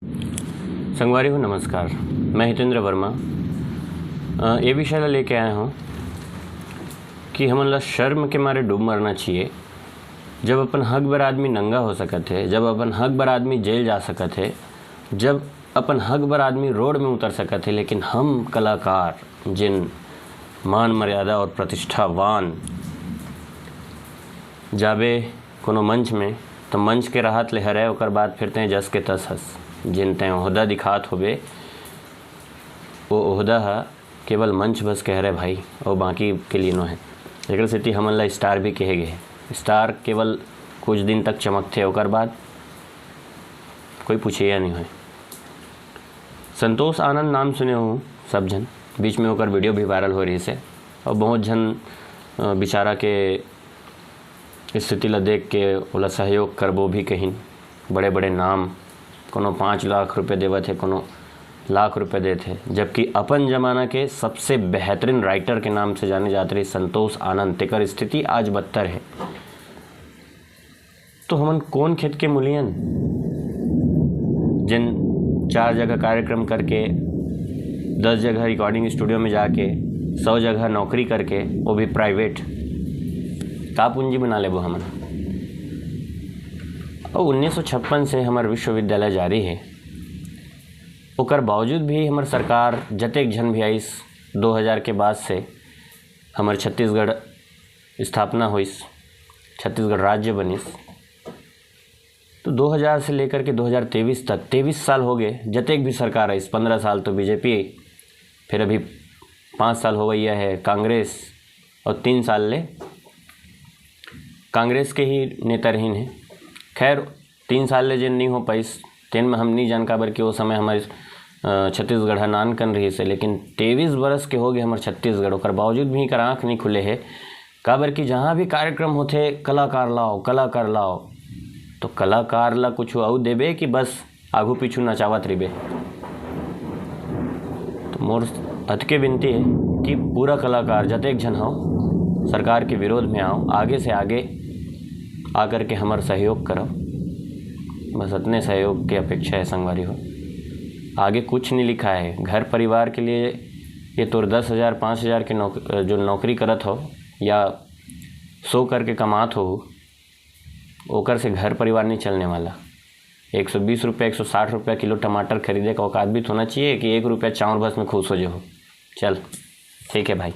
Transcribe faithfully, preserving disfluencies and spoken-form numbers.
संगवारी हो, नमस्कार। मैं हितेंद्र वर्मा। अ, ये विषय ला लेके आया हूँ कि हमन ला शर्म के मारे डूब मरना चाहिए, जब अपन हक बर आदमी नंगा हो सकत हे, जब अपन हक बर आदमी जेल जा सकत हे, जब अपन हक बर आदमी रोड में उतर सकत हे, लेकिन हम कलाकार, जिन मान मर्यादा और प्रतिष्ठावान, जाबे कोनो मंच में, तो मंच के राहत ले हरय, ओकर बाद फिर तें जस के तस हस। जिन तें ओहदा दिखात होबे, वो ओहदा ह केवल मंच बस के हरय भाई, अउ बाकी के लिए नो हे। एकर सेती हमन ला स्टार भी कहे गे हे। स्टार केवल कुछ दिन तक चमकथे, ओकर बाद कोई पूछे या नहीं होय। संतोष आनंद नाम सुने हो सब झन, बीच में ओकर वीडियो भी वायरल हो रही से, और बहुत झन, अ, बेचारा के स्थिति ला देख के ओला सहयोग करबो भी कहिन। बड़े बड़े नाम, कोनो पाँच लाख रुपए देवत हे, कोनो लाख रुपए देत हे, जबकि अपन जमाना के सबसे बेहतरीन राइटर के नाम से जाने जात रही संतोष आनंद, तेकर स्थिति आज बदतर है। तो हमन कोन खेत के मुलियन, जिन चार जगह कार्यक्रम करके, दस जगह रिकॉर्डिंग स्टूडियो में जाके, सौ जगह नौकरी करके, वो भी प्राइवेट, का पूंजी बना लेबो हमन? और उन्नीस सौ छप्पन से हमर विश्वविद्यालय जारी है, ओकर बावजूद भी हमर सरकार जतेक झन भी आइस, दो हज़ार के बाद से हमर छत्तीसगढ़ स्थापना होइस, छत्तीसगढ़ राज्य बनिस, तो दो हज़ार से लेकर के दो हज़ार तेईस तक, तेईस साल हो गए, जतेक भी सरकार आइस, पन्द्रह साल तो बीजेपी, फिर अभी पाँच साल होवइया है कांग्रेस, और तीन साल ले कांग्रेस के ही नेता रहिन हे। खैर, तीन साल ले जेन नहीं हो पाइस, तेन में हम नहीं जान, काबर कि वो समय हमर, अ, छत्तीसगढ़ ह नानकन रहिस हे, लेकिन तेईस बरस के हो गए हमर छत्तीसगढ़, ओकर बावजूद भी एकर आँख नहीं खुले हे। काबर कि जहाँ भी कार्यक्रम होथे, "कलाकार लाओ, कलाकार लाओ", तो कलाकार ला कुछ अउ देबे कि बस आगू पीछू नचावत रहिबे? तो मोर अतके विनती है कि पूरा कलाकार जतेक झन हो, सरकार के विरोध में आओ, आगे से आगे आकर के हमर सहयोग करो। बस अतने सहयोग के अपेक्षा है संगवारी हो, आगे कुछ नहीं लिखा है। घर परिवार के लिए ये तोर दस हज़ार, पाँच हज़ार के नौक-, जो नौकरी करत हो या सो करके कमात हो, ओकर से घर परिवार नहीं चलने वाला। एक सौ बीस रुपया, एक सौ साठ रुपया किलो टमाटर खरीदे का औकात भी तो होना चाहिए कि एक रुपया चाउर भस में खुश हो जाओ। चल, ठीक है भाई।